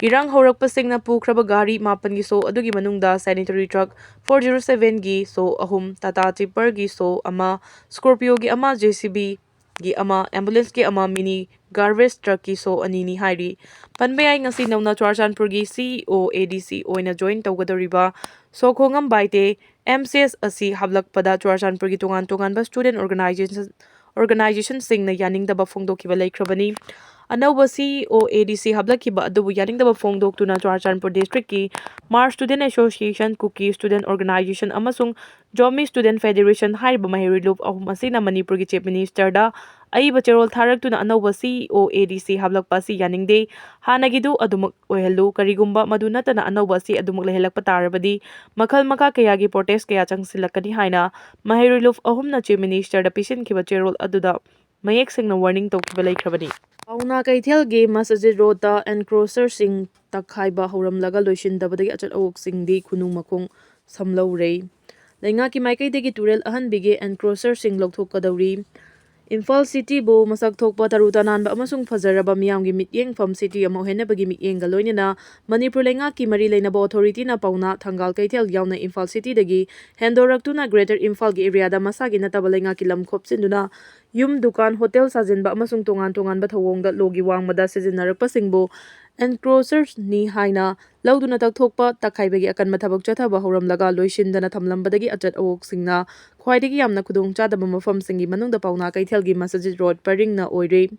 ꯏꯔꯥꯡ ꯍꯧꯔꯛꯄꯁꯤꯡꯅ ꯄꯨꯈ꯭ꯔꯕ ꯒꯥꯔꯤ ꯃꯥꯄꯟꯒꯤ ꯁꯣ ꯑꯗꯨꯒꯤ ꯃꯅꯨꯡꯗ sanitary truck four zero seven ꯒꯤ ꯁꯣ ꯑꯍꯨꯝ, Tata Tipper ꯒꯤ ꯁꯣ ꯑꯃ, Scorpio ꯒꯤ ꯑꯃ, J C B ꯒꯤ ꯑꯃ, ambulance ꯀꯤ ꯑꯃ, mini garbage truck ꯀꯤ ꯁꯣ ꯑꯅꯤꯅꯤ ꯍꯥꯏꯔꯤ꯫ ꯄꯟꯕ ꯌꯥꯏ, ꯉꯁꯤ ꯅꯧꯅ ꯆꯨꯔꯥꯆꯥꯟꯄꯨꯔꯒꯤ C E O A D C ꯑꯣꯏꯅ join ꯇꯧꯒꯗꯧꯔꯤꯕ ꯁꯣꯈꯣꯡꯉꯝ Baite M C S ꯑꯁꯤ ꯍꯥꯞꯂꯛꯄꯗ ꯆꯨꯔꯥꯆꯥꯟꯄꯨꯔꯒꯤ ꯇꯣꯉꯥꯟ ꯇꯣꯉꯥꯟꯕ student organization, organization ꯁꯤꯡꯅ ꯌꯥꯅꯤꯡꯗꯕ ꯐꯣꯡꯗꯣꯛꯈꯤꯕ ꯂꯩꯈ꯭ꯔꯕꯅꯤ꯫ ꯑꯅꯧꯕ C E O A D C ꯍꯥꯞꯂꯛꯈꯤꯕ ꯑꯗꯨꯕꯨ ꯌꯥꯅꯤꯡꯗꯕ ꯐꯣꯡꯗꯣꯛꯇꯨꯅ ꯆꯨꯔꯥꯆꯥꯟꯄꯨꯔ district ꯀꯤ Hmar Student Association, Kuki Student Organization ꯑꯃꯁꯨꯡ Zomi Student Federation ꯍꯥꯏꯔꯤꯕ ꯃꯍꯩꯔꯣꯏ ꯂꯨꯞ ꯑꯍꯨꯝ ꯑꯁꯤꯅ ꯃꯅꯤꯄꯨꯔꯒꯤ Chief Minister ꯗ ꯑꯏꯕ ꯆꯦꯔꯣꯜ ꯊꯥꯔꯛꯇꯨꯅ ꯑꯅꯧꯕ C E O A D C ꯍꯥꯞꯂꯛꯄ ꯑꯁꯤ ꯌꯥꯅꯤꯡꯗꯦ, ꯍꯥꯟꯅꯒꯤꯗꯨ ꯑꯗꯨꯃꯛ ꯑꯣꯏꯍꯜꯂꯨ, ꯀꯔꯤꯒꯨꯝꯕ ꯃꯗꯨ ꯅꯠꯇꯅ ꯑꯅꯧꯕ ꯑꯁꯤ ꯑꯗꯨꯃꯛ ꯂꯩꯍꯜꯂꯛꯄ ꯇꯥꯔꯕꯗꯤ ꯃꯈꯜ ꯃꯈꯥ ꯀꯌꯥꯒꯤ protest ꯀꯌꯥ ꯆꯪꯁꯤꯜꯂꯛꯀꯅꯤ ꯍꯥꯏꯅ ꯃꯍꯩꯔꯣꯏ ꯂꯨꯞ ꯑꯍꯨꯝꯅ Chief Minister ꯗ ꯄꯤꯁꯤꯟꯈꯤꯕ ꯆꯦꯔꯣꯜ ꯑꯗꯨꯗ ꯃꯌꯦꯛ ꯁꯦꯡꯅ warning ꯇꯧꯈꯤꯕ ꯂꯩꯈ꯭ꯔꯕꯅꯤ꯫ ꯄꯥꯎꯅꯥ ꯀꯩꯊꯦꯜꯒꯤ Masjid Road ꯇ encroacher ꯁꯤꯡ ꯇꯛꯈꯥꯏꯕ ꯍꯧꯔꯝꯂꯒ ꯂꯣꯏꯁꯤꯟꯗꯕꯗꯒꯤ ꯑꯆꯠ ꯑꯋꯣꯛꯁꯤꯡꯗꯤ ꯈꯨꯅꯨꯡ ꯃꯈꯣꯡ ꯁꯝꯂꯧꯔꯦ꯫ ꯂꯩꯉꯥꯛꯀꯤ ꯃꯥꯏꯀꯩꯗꯒꯤ ꯇꯨꯔꯦꯜ ꯑꯍꯟꯕꯤꯒꯤ encroacher ꯁꯤꯡ ꯂꯧꯊꯣꯛꯀꯗꯧꯔꯤ꯫ ꯏꯝꯐꯥꯜ city ꯕꯨ ꯃꯁꯛ ꯊꯣꯛꯄ, ꯇꯔꯨ ꯇꯅꯥꯟꯕ ꯑꯃꯁꯨꯡ ꯐꯖꯔꯕ ꯃꯤꯌꯥꯝꯒꯤ ꯃꯤꯠꯌꯦꯡꯐꯝ city ꯑꯃ ꯑꯣꯏꯍꯟꯅꯕꯒꯤ ꯃꯤꯠꯌꯦꯡꯒ ꯂꯣꯏꯅꯅ ꯃꯅꯤꯄꯨꯔ ꯂꯩꯉꯥꯛꯀꯤ ꯃꯔꯤ ꯂꯩꯅꯕ authority ꯅ ꯄꯥꯎꯅꯥ, ꯊꯪꯒꯥꯜ ꯀꯩꯊꯦꯜ ꯌꯥꯎꯅ ꯏꯝꯐꯥꯜ city ꯗꯒꯤ ꯍꯦꯟꯗꯣꯔꯛꯇꯨꯅ Greater ꯏꯝꯐꯥꯜꯒꯤ area ꯗ ꯃꯁꯥꯒꯤ ꯅꯠꯇꯕ ꯂꯩꯉꯥꯛꯀꯤ ꯂꯝ ꯈꯣꯞꯆꯤꯟꯗꯨꯅ ꯌꯨꯝ, ꯗꯨꯀꯥꯟ, hotel ꯁꯥꯖꯤꯟꯕ ꯑꯃꯁꯨꯡ ꯇꯣꯉꯥꯟ ꯇꯣꯉꯥꯟꯕ ꯊꯧꯑꯣꯡꯗ ꯂꯣꯒꯤ ꯋꯥꯡꯃꯗ ꯁꯤꯖꯤꯟꯅꯔꯛꯄꯁꯤꯡꯕꯨ encroacher ꯅꯤ ꯍꯥꯏꯅ ꯂꯧꯗꯨꯅ ꯇꯛꯊꯣꯛꯄ, ꯇꯛꯈꯥꯏꯕꯒꯤ ꯑꯀꯟꯕ ꯊꯕꯛ ꯆꯠꯊꯕ ꯍꯧꯔꯝꯂꯒ ꯂꯣꯏꯁꯤꯟꯗꯅ ꯊꯝꯂꯝꯕꯗꯒꯤ ꯑꯆꯠ ꯑꯋꯣꯛꯁꯤꯡꯅ ꯈ꯭ꯋꯥꯏꯗꯒꯤ ꯌꯥꯝꯅ ꯈꯨꯗꯣꯡꯆꯥꯗꯕ ꯃꯐꯝꯁꯤꯡꯒꯤ ꯃꯅꯨꯡꯗ ꯄꯥꯎꯅꯥ ꯀꯩꯊꯦꯜꯒꯤ Masjid Road ꯄꯔꯤꯡꯅ ꯑꯣꯏꯔꯤ꯫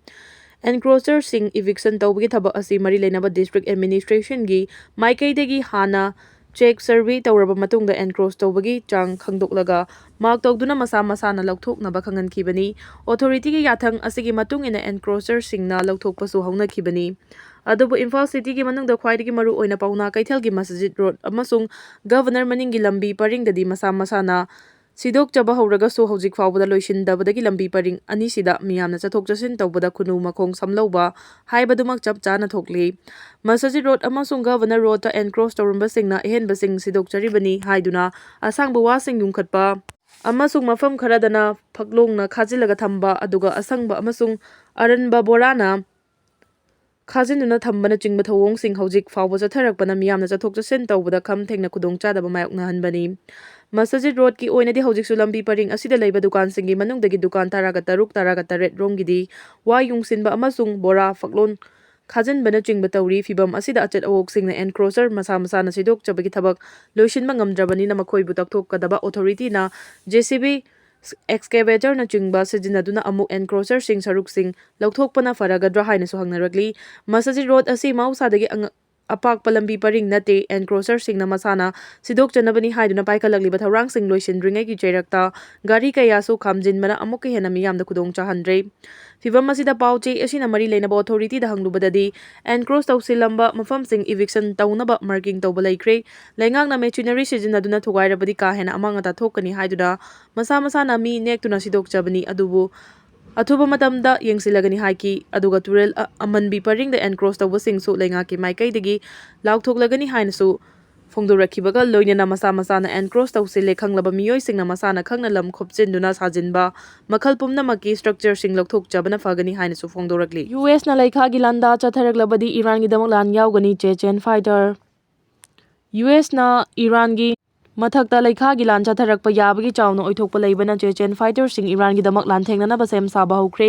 Encroacher ꯁꯤꯡ eviction ꯇꯧꯕꯒꯤ ꯊꯕꯛ ꯑꯁꯤ ꯃꯔꯤ ꯂꯩꯅꯕ district administration ꯒꯤ ꯃꯥꯏꯀꯩꯗꯒꯤ ꯍꯥꯟꯅ check survey ꯇꯧꯔꯕ ꯃꯇꯨꯡꯗ encroach ꯇꯧꯕꯒꯤ ꯆꯥꯡ ꯈꯪꯗꯣꯛꯂꯒ mark ꯇꯧꯗꯨꯅ ꯃꯁꯥ ꯃꯁꯥꯅ ꯂꯧꯊꯣꯛꯅꯕ ꯈꯪꯍꯟꯈꯤꯕꯅꯤ꯫ Authority ꯒꯤ ꯌꯥꯊꯪ ꯑꯁꯤꯒꯤ ꯃꯇꯨꯡ ꯏꯟꯅ encroacher ꯁꯤꯡꯅ ꯂꯧꯊꯣꯛꯄꯁꯨ ꯍꯧꯅꯈꯤꯕꯅꯤ꯫ ꯑꯗꯨꯕꯨ ꯏꯝꯐꯥꯜ city ꯒꯤ ꯃꯅꯨꯡꯗ ꯈ꯭ꯋꯥꯏꯗꯒꯤ ꯃꯔꯨ ꯑꯣꯏꯅ ꯄꯥꯎꯅꯥ ꯀꯩꯊꯦꯜꯒꯤ Masjid Road ꯑꯃꯁꯨꯡ Governor ꯃꯅꯤꯡꯒꯤ ꯂꯝꯕꯤ ꯄꯔꯤꯡꯗꯗꯤ ꯃꯁꯥ ꯃꯁꯥꯅ ꯁꯤꯗꯣꯛꯆꯕ ꯍꯧꯔꯒꯁꯨ ꯍꯧꯖꯤꯛ ꯐꯥꯎꯕꯗ ꯂꯣꯏꯁꯤꯟꯗꯕꯗꯒꯤ ꯂꯝꯕꯤ ꯄꯔꯤꯡ ꯑꯅꯤꯁꯤꯗ ꯃꯤꯌꯥꯝꯅ ꯆꯠꯊꯣꯛ ꯆꯠꯁꯤꯟ ꯇꯧꯕꯗ ꯈꯨꯅꯨ ꯃꯈꯣꯡ ꯁꯝꯂꯧꯕ ꯍꯥꯏꯕꯗꯨꯃꯛ ꯆꯞ ꯆꯥꯅ ꯊꯣꯛꯂꯤ꯫ ꯃꯁꯖꯤꯗ ꯔꯣꯗ ꯑꯃꯁꯨꯡ ꯒꯚꯔꯅꯔ ꯔꯣꯗꯇ ꯑꯦꯟꯀ꯭ꯔꯣꯁ ꯇꯧꯔꯝꯕꯁꯤꯡꯅ ꯑꯍꯦꯟꯕꯁꯤꯡ ꯁꯤꯗꯣꯛꯆꯔꯤꯕꯅꯤ ꯍꯥꯏꯗꯨꯅ ꯑꯁꯥꯡꯕ ꯋꯥꯁꯤꯡ ꯌꯨꯡꯈꯠꯄ ꯑꯃꯁꯨꯡ ꯃꯐꯝ ꯈꯔꯗꯅ ꯐꯛꯂꯣꯡꯅ ꯈꯥꯖꯤꯜꯂꯒ ꯊꯝꯕ, ꯑꯗꯨꯒ ꯑꯁꯪꯕ ꯑꯃꯁꯨꯡ ꯑꯔꯟꯕ ꯕꯣꯔꯥꯅ ꯈꯥꯖꯤꯟꯗꯨꯅ ꯊꯝꯕꯅꯆꯤꯡꯕ ꯊꯧꯑꯣꯡꯁꯤꯡ ꯍꯧꯖꯤꯛ ꯐꯥꯎꯕ ꯆꯠꯊꯔꯛꯄꯅ ꯃꯤꯌꯥꯝꯅ ꯆꯠꯊꯣꯛ ꯆꯠꯁꯤꯟ ꯇꯧꯕꯗ ꯈꯝ ꯊꯦꯡꯅ ꯈꯨꯗꯣꯡꯆꯥꯗꯕ ꯃꯥꯌꯣꯛꯅꯍꯟꯕꯅꯤ꯫ ꯃꯁꯖꯤꯗ ꯔꯣꯗꯀꯤ ꯑꯣꯏꯅꯗꯤ ꯍꯧꯖꯤꯛꯁꯨ ꯂꯝꯕꯤ ꯄꯔꯤꯡ ꯑꯁꯤꯗ ꯂꯩꯕ ꯗꯨꯀꯥꯟꯁꯤꯡꯒꯤ ꯃꯅꯨꯡꯗꯒꯤ ꯗꯨꯀꯥꯟ ꯇꯔꯥꯒ ꯇꯔꯨꯛ, ꯇꯔꯥꯒ ꯇꯔꯦꯠ ꯔꯣꯝꯒꯤꯗꯤ ꯋꯥ ꯌꯨꯡꯁꯤꯟꯕ ꯑꯃꯁꯨꯡ ꯕꯣꯔꯥ, ꯐꯛꯂꯣꯟ ꯈꯥꯖꯤꯟꯕꯅꯆꯤꯡꯕ ꯇꯧꯔꯤ꯫ ꯐꯤꯚꯝ ꯑꯁꯤꯗ ꯑꯆꯠ ꯑꯋꯣꯛꯁꯤꯡꯅ ꯑꯦꯟꯀ꯭ꯔꯣꯆꯔ ꯃꯁꯥ ꯃꯁꯥꯅ ꯁꯤꯗꯣꯛꯆꯕꯒꯤ ꯊꯕꯛ ꯂꯣꯏꯁꯤꯟꯕ ꯉꯝꯗ꯭ꯔꯕꯅꯤꯅ ꯃꯈꯣꯏꯕꯨ ꯇꯛꯊꯣꯛꯀꯗꯕ ꯑꯣꯊꯣꯔꯤꯇꯤꯅ ꯖꯦ ꯁꯤ ꯕꯤ, ꯑꯦꯛꯁꯀꯦꯚꯦꯇꯔꯅꯆꯤꯡꯕ ꯁꯤꯖꯤꯟꯅꯗꯨꯅ ꯑꯃꯨꯛ ꯑꯦꯟꯀ꯭ꯔꯣꯆꯔꯁꯤꯡ ꯁꯔꯨꯛꯁꯤꯡ ꯂꯧꯊꯣꯛꯄꯅ ꯐꯔꯒꯗ꯭ꯔꯥ ꯍꯥꯏꯅꯁꯨ ꯍꯪꯅꯔꯛꯂꯤ꯫ ꯃꯁꯖꯤꯗ ꯔꯣꯗ ꯑꯁꯤ ꯃꯍꯧꯁꯥꯗꯒꯤ ꯑꯉ-, ꯑꯄꯥꯛꯄ ꯂꯝꯕꯤ ꯄꯔꯤꯡ ꯅꯠꯇꯦ꯫ ꯑꯦꯟꯀ꯭ꯔꯣꯆꯔꯁꯤꯡꯅ ꯃꯁꯥꯅ ꯁꯤꯗꯣꯛꯆꯅꯕꯅꯤ ꯍꯥꯏꯗꯨꯅ ꯄꯥꯏꯈꯠꯂꯛꯂꯤꯕ ꯊꯧꯔꯥꯡꯁꯤꯡ ꯂꯣꯏꯁꯤꯟꯗ꯭ꯔꯤꯉꯩꯒꯤ ꯆꯩꯔꯛꯇ ꯒꯥꯔꯤ ꯀꯌꯥꯁꯨ ꯈꯥꯝꯖꯤꯟꯕꯅ ꯑꯃꯨꯛꯀ ꯍꯦꯟꯅ ꯃꯤꯌꯥꯝꯗ ꯈꯨꯗꯣꯡ ꯆꯥꯍꯟꯗ꯭ꯔꯦ꯫ ꯐꯤꯚꯝ ꯑꯁꯤꯗ ꯄꯥꯎ ꯆꯦ ꯑꯁꯤꯅ ꯃꯔꯤ ꯂꯩꯅꯕ ꯑꯣꯊꯣꯔꯤꯇꯤꯗ ꯍꯪꯂꯨꯕꯗꯗꯤ, ꯑꯦꯟꯀ꯭ꯔꯣꯁ ꯇꯧꯁꯤꯜꯂꯝꯕ ꯃꯐꯝꯁꯤꯡ ꯏꯚꯤꯛꯁꯟ ꯇꯧꯅꯕ ꯃꯥꯔꯀꯤꯡ ꯇꯧꯕ ꯂꯩꯈ꯭ꯔꯦ꯫ ꯂꯩꯉꯥꯛꯅ ꯃꯦꯆꯤꯅꯔꯤ ꯁꯤꯖꯤꯟꯅꯗꯨꯅ ꯊꯨꯒꯥꯏꯔꯕꯗꯤ ꯀꯥ ꯍꯦꯟꯅ ꯑꯃꯥꯡ ꯑꯇꯥ ꯊꯣꯛꯀꯅꯤ ꯍꯥꯏꯗꯨꯅ ꯃꯁꯥ ꯃꯁꯥꯅ ꯃꯤ ꯅꯦꯛꯇꯨꯅ ꯁꯤꯗꯣꯛꯆꯕꯅꯤ, ꯑꯗꯨꯕꯨ ꯑꯊꯨꯕ ꯃꯇꯝꯗ ꯌꯦꯡꯁꯤꯜꯂꯒꯅꯤ ꯍꯥꯏꯈꯤ꯫ ꯑꯗꯨꯒ ꯇꯨꯔꯦꯜ ꯑ-, ꯑꯃꯟꯕꯤ ꯄꯔꯤꯡꯗ ꯑꯦꯟꯀ꯭ꯔꯣꯁ ꯇꯧꯕꯁꯤꯡꯁꯨ ꯂꯩꯉꯥꯛꯀꯤ ꯃꯥꯏꯀꯩꯗꯒꯤ ꯂꯥꯎꯊꯣꯛꯂꯒꯅꯤ ꯍꯥꯏꯅꯁꯨ ꯐꯣꯡꯗꯣꯔꯛꯈꯤꯕꯒ ꯂꯣꯏꯅꯅ ꯃꯁꯥ ꯃꯁꯥꯅ ꯑꯦꯟꯀ꯭ꯔꯣꯁ ꯇꯧꯁꯤꯜꯂꯦ ꯈꯪꯂꯕ ꯃꯤꯑꯣꯏꯁꯤꯡꯅ ꯃꯁꯥꯅ ꯈꯪꯅ ꯂꯝ ꯈꯣꯞꯆꯤꯟꯗꯨꯅ ꯁꯥꯖꯤꯟꯕ ꯃꯈꯜ ꯄꯨꯝꯅꯃꯛꯀꯤ ꯁ꯭ꯇ꯭ꯔꯛꯆꯔꯁꯤꯡ ꯂꯧꯊꯣꯛꯆꯕꯅ ꯐꯒꯅꯤ ꯍꯥꯏꯅꯁꯨ ꯐꯣꯡꯗꯣꯔꯛꯂꯤ꯫ ꯌꯨ ꯑꯦꯁꯅ ꯂꯩꯈꯥꯒꯤ ꯂꯥꯟꯗꯥ ꯆꯠꯊꯔꯛꯂꯕꯗꯤ ꯏꯔꯥꯟꯒꯤꯗꯃꯛ ꯂꯥꯟ ꯌꯥꯎꯒꯅꯤ, ꯆꯦꯆꯦꯟ ꯐꯥꯏꯇꯔ꯫ ꯌꯨ ꯑꯦꯁꯅ ꯏꯔꯥꯟꯒꯤ ꯃꯊꯛꯇ ꯂꯩꯈꯥꯒꯤ ꯂꯥꯟ ꯆꯠꯊꯔꯛꯄ ꯌꯥꯕꯒꯤ ꯆꯥꯎꯅ ꯑꯣꯏꯊꯣꯛꯄ ꯂꯩꯕꯅ ꯆꯦꯆꯦꯟ ꯐꯥꯏꯇꯔꯁꯤꯡ ꯏꯔꯥꯟꯒꯤꯗꯃꯛ ꯂꯥꯟꯊꯦꯡꯅꯅꯕ ꯁꯦꯝ ꯁꯥꯕ ꯍꯧꯈ꯭ꯔꯦ꯫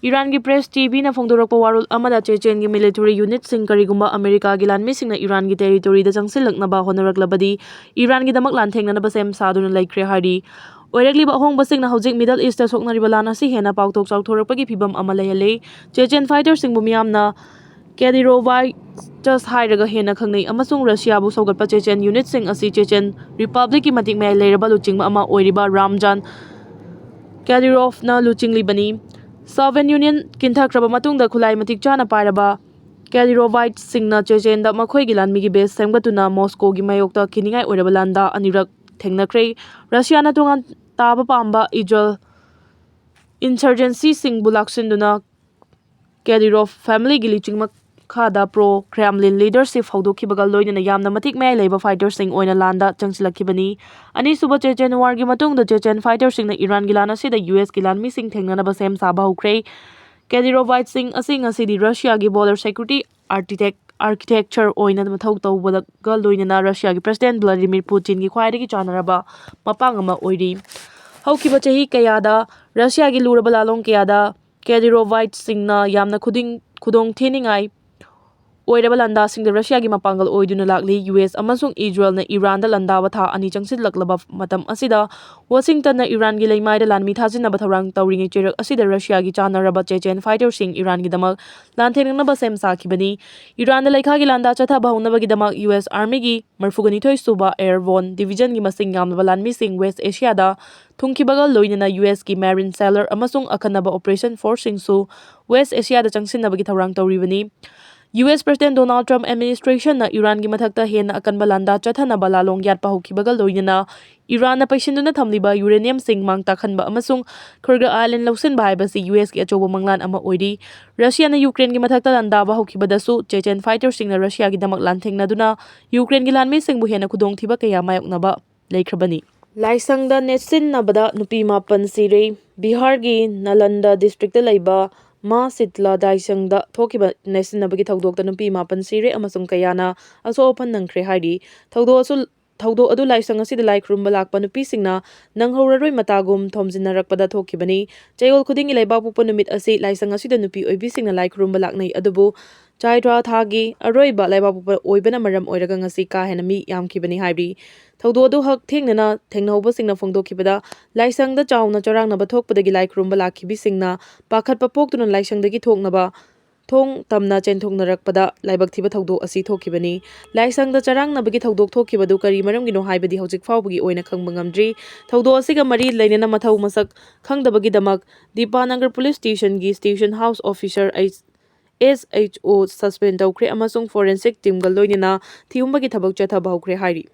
ꯏꯔꯥꯟꯒꯤ ꯄ꯭ꯔꯦꯁ ꯇꯤ ꯚꯤꯅ ꯐꯣꯡꯗꯣꯔꯛꯄ ꯋꯥꯔꯣꯜ ꯑꯃꯗ ꯆꯦꯆꯦꯟꯒꯤ ꯃꯤꯂꯤꯇꯔꯤ ꯌꯨꯅꯤꯠꯁꯤꯡ ꯀꯔꯤꯒꯨꯝꯕ ꯑꯃꯦꯔꯤꯀꯥꯒꯤ ꯂꯥꯟꯃꯤꯁꯤꯡꯅ ꯏꯔꯥꯟꯒꯤ ꯇꯦꯔꯤꯇꯣꯔꯤꯗ ꯆꯪꯁꯤꯜꯂꯛꯅꯕ ꯍꯣꯠꯅꯔꯛꯂꯕꯗꯤ ꯏꯔꯥꯟꯒꯤꯗꯃꯛ ꯂꯥꯟꯊꯦꯡꯅꯅꯕ ꯁꯦꯝ ꯁꯥꯗꯨꯅ ꯂꯩꯈ꯭ꯔꯦ ꯍꯥꯏꯔꯤ꯫ ꯑꯣꯏꯔꯛꯂꯤꯕ ꯑꯍꯣꯡꯕꯁꯤꯡꯅ ꯍꯧꯖꯤꯛ ꯃꯤꯗꯜ ꯏꯁꯇ ꯁꯣꯛꯅꯔꯤꯕ ꯂꯥꯟ ꯑꯁꯤ ꯍꯦꯟꯅ ꯄꯥꯛꯊꯣꯛ ꯆꯥꯎꯊꯣꯔꯛꯄꯒꯤ ꯐꯤꯚꯝ ꯑꯃ ꯂꯩꯍꯜꯂꯤ꯫ ꯆꯦꯆꯦꯟ ꯐꯥꯏꯇꯔꯁꯤꯡꯕꯨ ꯃꯤꯌꯥꯝꯅ ꯀꯦꯗꯤꯔꯣꯚꯥꯏꯆꯁ ꯍꯥꯏꯔꯒ ꯍꯦꯟꯅ ꯈꯪꯅꯩ ꯑꯃꯁꯨꯡ ꯔꯁꯤꯌꯥꯕꯨ ꯁꯧꯒꯠꯄ ꯆꯦꯆꯦꯟ ꯌꯨꯅꯤꯠꯁꯤꯡ ꯑꯁꯤ ꯆꯦꯆꯦꯟ ꯔꯤꯄꯕ꯭ꯂꯤꯛꯀꯤ ꯃꯇꯤꯛ ꯃꯌꯥꯏ ꯂꯩꯔꯕ ꯂꯨꯆꯤꯡꯕ ꯑꯃ ꯑꯣꯏꯔꯤꯕ ꯔꯥꯝꯖꯥꯟ ꯀꯦꯗꯤꯔꯣꯐꯅ ꯂꯨꯆꯤꯡꯂꯤꯕꯅꯤ꯫ ꯁꯣꯚꯤꯌꯦꯠ ꯌꯨꯅꯤꯌꯟ ꯀꯤꯟꯊꯈ꯭ꯔꯕ ꯃꯇꯨꯡꯗ ꯈꯨꯠꯂꯥꯏ ꯃꯇꯤꯛ ꯆꯥꯅ ꯄꯥꯏꯔꯕ ꯀꯦꯗꯤꯔꯣꯚꯥꯏꯠꯁꯤꯡꯅ ꯆꯦꯆꯦꯟꯗ ꯃꯈꯣꯏꯒꯤ ꯂꯥꯟꯃꯤꯒꯤ ꯕꯦꯁ ꯁꯦꯝꯒꯠꯇꯨꯅ ꯃꯣꯁꯀꯣꯒꯤ ꯃꯥꯌꯣꯛꯇ ꯀꯤꯅꯤꯡꯉꯥꯏ ꯑꯣꯏꯔꯕ ꯂꯥꯟꯗꯥ ꯑꯅꯤꯔꯛ ꯊꯦꯡꯅꯈ꯭ꯔꯦ꯫ ꯔꯁꯤꯌꯥꯅ ꯇꯣꯉꯥꯟ ꯇꯥꯕ ꯄꯥꯝꯕ ꯏꯖꯔꯦꯜ ꯏꯟꯁꯔꯖꯦꯟꯁꯤꯁꯤꯡꯕꯨ ꯂꯥꯛꯁꯤꯟꯗꯨꯅ ꯀꯦꯗꯤꯔꯣꯐ ꯐꯦꯃꯤꯂꯤꯒꯤ ꯂꯨꯆꯤꯡ ꯃꯈꯥꯗ ꯄ꯭ꯔꯣ ꯀ꯭ꯔꯦꯝꯂꯤꯟ ꯂꯤꯗꯔꯁꯤꯞ ꯍꯧꯗꯣꯛꯈꯤꯕꯒ ꯂꯣꯏꯅꯅ ꯌꯥꯝꯅ ꯃꯇꯤꯛ ꯃꯌꯥꯏ ꯂꯩꯕ ꯐꯥꯏꯇꯔꯁꯤꯡ ꯑꯣꯏꯅ ꯂꯥꯟꯗ ꯆꯪꯁꯤꯜꯂꯛꯈꯤꯕꯅꯤ꯫ ꯑꯅꯤꯁꯨꯕ ꯆꯦꯆꯦꯟ ꯋꯥꯔꯒꯤ ꯃꯇꯨꯡꯗ ꯆꯦꯆꯦꯟ ꯐꯥꯏꯇꯔꯁꯤꯡꯅ ꯏꯔꯥꯟꯒꯤ ꯂꯥꯟ ꯑꯁꯤꯗ ꯌꯨ ꯑꯦꯁꯀꯤ ꯂꯥꯟꯃꯤꯁꯤꯡ ꯊꯦꯡꯅꯅꯕ ꯁꯦꯝ ꯁꯥꯕ ꯍꯧꯈ꯭ꯔꯦ꯫ ꯀꯦꯗꯤꯔꯣꯚꯥꯏꯠꯁꯤꯡ ꯑꯁꯤ ꯉꯁꯤꯗꯤ ꯔꯁꯤꯌꯥꯒꯤ ꯕꯣꯔꯗꯔ ꯁꯦꯀ꯭ꯌꯨꯔꯤꯇꯤ ꯑꯥꯔꯀꯤꯇꯦꯛ ꯑꯥꯔꯀꯤꯇꯦꯛꯆꯔ ꯑꯣꯏꯅ ꯃꯊꯧ ꯇꯧꯕꯒ ꯂꯣꯏꯅꯅ ꯔꯁꯤꯌꯥꯒꯤ ꯄ꯭ꯔꯦꯁꯤꯗꯦꯟꯠ ꯚ꯭ꯂꯥꯗꯤꯃꯤꯔ ꯄꯨꯇꯤꯟꯒꯤ ꯈ꯭ꯋꯥꯏꯗꯒꯤ ꯆꯥꯟꯅꯔꯕ ꯃꯄꯥꯡ ꯑꯃ ꯑꯣꯏꯔꯤ꯫ ꯍꯧꯈꯤꯕ ꯆꯍꯤ ꯀꯌꯥꯗ ꯔꯁꯤꯌꯥꯒꯤ ꯂꯨꯔꯕ ꯂꯥꯂꯣꯡ ꯀꯌꯥꯗ ꯀꯦꯗꯤꯔꯣꯚꯥꯏꯠꯁꯤꯡꯅ ꯌꯥꯝꯅ ꯈꯨꯗꯤꯡ ꯈꯨꯗꯣꯡ ꯊꯤꯅꯤꯡꯉꯥꯏ ꯑꯣꯏꯔꯕ ꯂꯥꯟꯗꯥꯁꯤꯡꯗ ꯔꯁꯤꯌꯥꯒꯤ ꯃꯄꯥꯡꯒꯜ ꯑꯣꯏꯗꯨꯅ ꯂꯥꯛꯂꯤ꯫ ꯌꯨ ꯑꯦꯁ ꯑꯃꯁꯨꯡ ꯏꯖꯔꯦꯜꯅ ꯏꯔꯥꯟꯗ ꯂꯥꯟꯗꯥꯕ ꯊꯥ ꯑꯅꯤ ꯆꯪꯁꯤꯜꯂꯛꯂꯕ ꯃꯇꯝ ꯑꯁꯤꯗ ꯋꯥꯁꯤꯡꯇꯟꯅ ꯏꯔꯥꯟꯒꯤ ꯂꯩꯃꯥꯏꯗ ꯂꯥꯟꯃꯤ ꯊꯥꯖꯤꯟꯅꯕ ꯊꯧꯔꯥꯡ ꯇꯧꯔꯤꯉꯩ ꯆꯩꯔꯛ ꯑꯁꯤꯗ ꯔꯁꯤꯌꯥꯒꯤ ꯆꯥꯟꯅꯔꯕ ꯆꯦꯆꯦꯟ ꯐꯥꯏꯇꯔꯁꯤꯡ ꯏꯔꯥꯟꯒꯤꯗꯃꯛ ꯂꯥꯟꯊꯦꯡꯅꯅꯕ ꯁꯦꯝ ꯁꯥꯈꯤꯕꯅꯤ꯫ ꯏꯔꯥꯟꯗ ꯂꯩꯈꯥꯒꯤ ꯂꯥꯟꯗꯥ ꯆꯠꯊꯕ ꯍꯧꯅꯕꯒꯤꯗꯃꯛ ꯌꯨ ꯑꯦꯁ ꯑꯥꯔꯃꯤꯒꯤ ꯃꯔꯤꯐꯨꯅꯤꯊꯣꯏ ꯁꯨꯕ ꯑꯦꯌꯔꯕꯣꯔꯟ ꯗꯤꯚꯤꯖꯟꯒꯤ ꯃꯁꯤꯡ ꯌꯥꯝꯂꯕ ꯂꯥꯟꯃꯤꯁꯤꯡ ꯋꯦꯁ ꯑꯦꯁꯤꯌꯥꯗ ꯊꯨꯡꯈꯤꯕꯒ ꯂꯣꯏꯅꯅ ꯌꯨ ꯑꯦꯁꯀꯤ ꯃꯦꯔꯤꯟ ꯁꯦꯂꯔ ꯑꯃꯁꯨꯡ ꯑꯈꯟꯅꯕ ꯑꯣꯄꯔꯦꯁꯟ ꯐꯣꯔꯁꯁꯤꯡꯁꯨ ꯋꯦꯁ ꯑꯦꯁꯤꯌꯥꯗ ꯆꯪꯁꯤꯟꯅꯕꯒꯤ ꯊꯧꯔꯥꯡ ꯇꯧꯔꯤꯕꯅꯤ꯫ ꯌꯨ ꯑꯦꯁ ꯄ꯭ꯔꯦꯁꯤꯗꯦꯟꯠ ꯗꯣꯅꯥꯜꯗ ꯇ꯭ꯔꯝꯞ ꯑꯦꯗꯃꯤꯅꯤꯁꯇ꯭ꯔꯦꯁꯟꯅ ꯏꯔꯥꯟꯒꯤ ꯃꯊꯛꯇ ꯍꯦꯟꯅ ꯑꯀꯟꯕ ꯂꯥꯟꯗꯥ ꯆꯠꯊꯅꯕ ꯂꯥꯂꯣꯡ ꯌꯥꯠꯄ ꯍꯧꯈꯤꯕꯒ ꯂꯣꯏꯅꯅ ꯏꯔꯥꯟꯅ ꯄꯩꯁꯤꯟꯗꯨꯅ ꯊꯝꯂꯤꯕ ꯌꯨꯔꯦꯅꯤꯌꯝꯁꯤꯡ ꯃꯥꯡ ꯇꯥꯛꯍꯟꯕ ꯑꯃꯁꯨꯡ ꯈꯨꯔꯒ ꯑꯥꯏꯂꯦꯟ ꯂꯧꯁꯤꯟꯕ ꯍꯥꯏꯕꯁꯤ ꯌꯨ ꯑꯦꯁꯀꯤ ꯑꯆꯧꯕ ꯃꯪꯂꯥꯟ ꯑꯃ ꯑꯣꯏꯔꯤ꯫ ꯔꯁꯤꯌꯥꯅ ꯌꯨꯀ꯭ꯔꯦꯟꯒꯤ ꯃꯊꯛꯇ ꯂꯥꯟꯗꯥꯕ ꯍꯧꯈꯤꯕꯗꯁꯨ ꯆꯦꯆꯦꯟ ꯐꯥꯏꯇꯔꯁꯤꯡꯅ ꯔꯁꯤꯌꯥꯒꯤꯗꯃꯛ ꯂꯥꯟꯊꯦꯡꯅꯗꯨꯅ ꯌꯨꯀ꯭ꯔꯦꯟꯒꯤ ꯂꯥꯟꯃꯤꯁꯤꯡꯕꯨ ꯍꯦꯟꯅ ꯈꯨꯗꯣꯡꯊꯤꯕ ꯀꯌꯥ ꯃꯥꯌꯣꯛꯅꯕ ꯂꯩꯈ꯭ꯔꯕꯅꯤ꯫ ꯂꯥꯏꯁꯪꯗ ꯅꯦꯠꯁꯤꯟꯅꯕꯗ ꯅꯨꯄꯤ ꯃꯥꯄꯟ ꯁꯤꯔꯦ꯫ ꯕꯤꯍꯥꯔꯒꯤ ꯅꯥꯂꯟꯗ ꯗꯤꯁꯇ꯭ꯔꯤꯛꯇ ꯂꯩꯕ ꯃꯥ ꯁꯤꯠꯂꯥ ꯂꯥꯏꯁꯪꯗ ꯊꯣꯛꯈꯤꯕ ꯅꯦꯠꯁꯤꯟꯅꯕꯒꯤ ꯊꯧꯗꯣꯛꯇ ꯅꯨꯄꯤ ꯃꯥꯄꯟ ꯁꯤꯔꯦ ꯑꯃꯁꯨꯡ ꯀꯌꯥꯅ ꯑꯁꯣꯛ ꯑꯄꯟ ꯅꯪꯈ꯭ꯔꯦ ꯍꯥꯏꯔꯤ꯫ ꯊꯧꯗꯣꯛ ꯑꯁꯨ-, ꯊꯧꯗꯣꯛ ꯑꯗꯨ ꯂꯥꯏꯁꯪ ꯑꯁꯤꯗ ꯂꯥꯏ ꯈꯨꯔꯨꯝꯕ ꯂꯥꯛꯄ ꯅꯨꯄꯤꯁꯤꯡꯅ ꯅꯪꯍꯧꯔꯔꯣꯏ ꯃꯇꯥꯒꯨꯝ ꯊꯣꯝꯖꯤꯟꯅꯔꯛꯄꯗ ꯊꯣꯛꯈꯤꯕꯅꯤ꯫ ꯆꯌꯣꯜ ꯈꯨꯗꯤꯡꯒꯤ ꯂꯩꯕꯥꯛꯄꯣꯛꯄ ꯅꯨꯃꯤꯠ ꯑꯁꯤ ꯂꯥꯏꯁꯪ ꯑꯁꯤꯗ ꯅꯨꯄꯤ ꯑꯣꯏꯕꯤꯁꯤꯡꯅ ꯂꯥꯏ ꯈꯨꯔꯨꯝꯕ ꯂꯥꯛꯅꯩ, ꯑꯗꯨꯕꯨ ꯆꯥꯏꯇ꯭ꯔꯥ ꯊꯥꯒꯤ ꯑꯔꯣꯏꯕ ꯂꯩꯕꯥꯛꯄꯣꯛꯄ ꯑꯣꯏꯕꯅ ꯃꯔꯝ ꯑꯣꯏꯔꯒ ꯉꯁꯤ ꯀꯥ ꯍꯦꯟꯅ ꯃꯤ ꯌꯥꯝꯈꯤꯕꯅꯤ ꯍꯥꯏꯔꯤ꯫ ꯊꯧꯗꯣꯛ ꯑꯗꯨ ꯍꯛꯊꯦꯡꯅꯅ ꯊꯦꯡꯅꯍꯧꯕꯁꯤꯡꯅ ꯐꯣꯡꯗꯣꯛꯈꯤꯕꯗ, ꯂꯥꯏꯁꯪꯗ ꯆꯥꯎꯅ ꯆꯔꯥꯡꯅꯕ ꯊꯣꯛꯄꯗꯒꯤ ꯂꯥꯏ ꯈꯨꯔꯨꯝꯕ ꯂꯥꯛꯈꯤꯕꯁꯤꯡꯅ ꯄꯥꯈꯠꯄ ꯄꯣꯛꯇꯨꯅ ꯂꯥꯏꯁꯪꯗꯒꯤ ꯊꯣꯛꯅꯕ ꯊꯣꯡ ꯇꯝꯅ ꯆꯦꯟꯊꯣꯛꯅꯔꯛꯄꯗ ꯂꯥꯏꯕꯛ ꯊꯤꯕ ꯊꯧꯗꯣꯛ ꯑꯁꯤ ꯊꯣꯛꯈꯤꯕꯅꯤ꯫ ꯂꯥꯏꯁꯪꯗ ꯆꯔꯥꯡꯅꯕꯒꯤ ꯊꯧꯗꯣꯛ ꯊꯣꯛꯈꯤꯕꯗꯨ ꯀꯔꯤ ꯃꯔꯝꯒꯤꯅꯣ ꯍꯥꯏꯕꯗꯤ ꯍꯧꯖꯤꯛ ꯐꯥꯎꯕꯒꯤ ꯑꯣꯏꯅ ꯈꯪꯕ ꯉꯝꯗ꯭ꯔꯤ꯫ ꯊꯧꯗꯣꯛ ꯑꯁꯤꯒ ꯃꯔꯤ ꯂꯩꯅꯅ ꯃꯊꯧ ꯃꯁꯛ ꯈꯪꯗꯕꯒꯤꯗꯃꯛ ꯗꯤꯄꯥꯅꯒꯔ ꯄꯨꯂꯤꯁ ꯁ꯭ꯇꯦꯁꯟꯒꯤ station house officer H S H O suspend ꯇꯧꯈ꯭ꯔꯦ ꯑꯃꯁꯨꯡ ꯐꯣꯔꯦꯟꯁꯤꯛ ꯇꯤꯝꯒ ꯂꯣꯏꯅꯅ ꯊꯤꯍꯨꯝꯕꯒꯤ ꯊꯕꯛ ꯆꯠꯊꯕ ꯍꯧꯈ꯭ꯔꯦ ꯍꯥꯏꯔꯤ꯫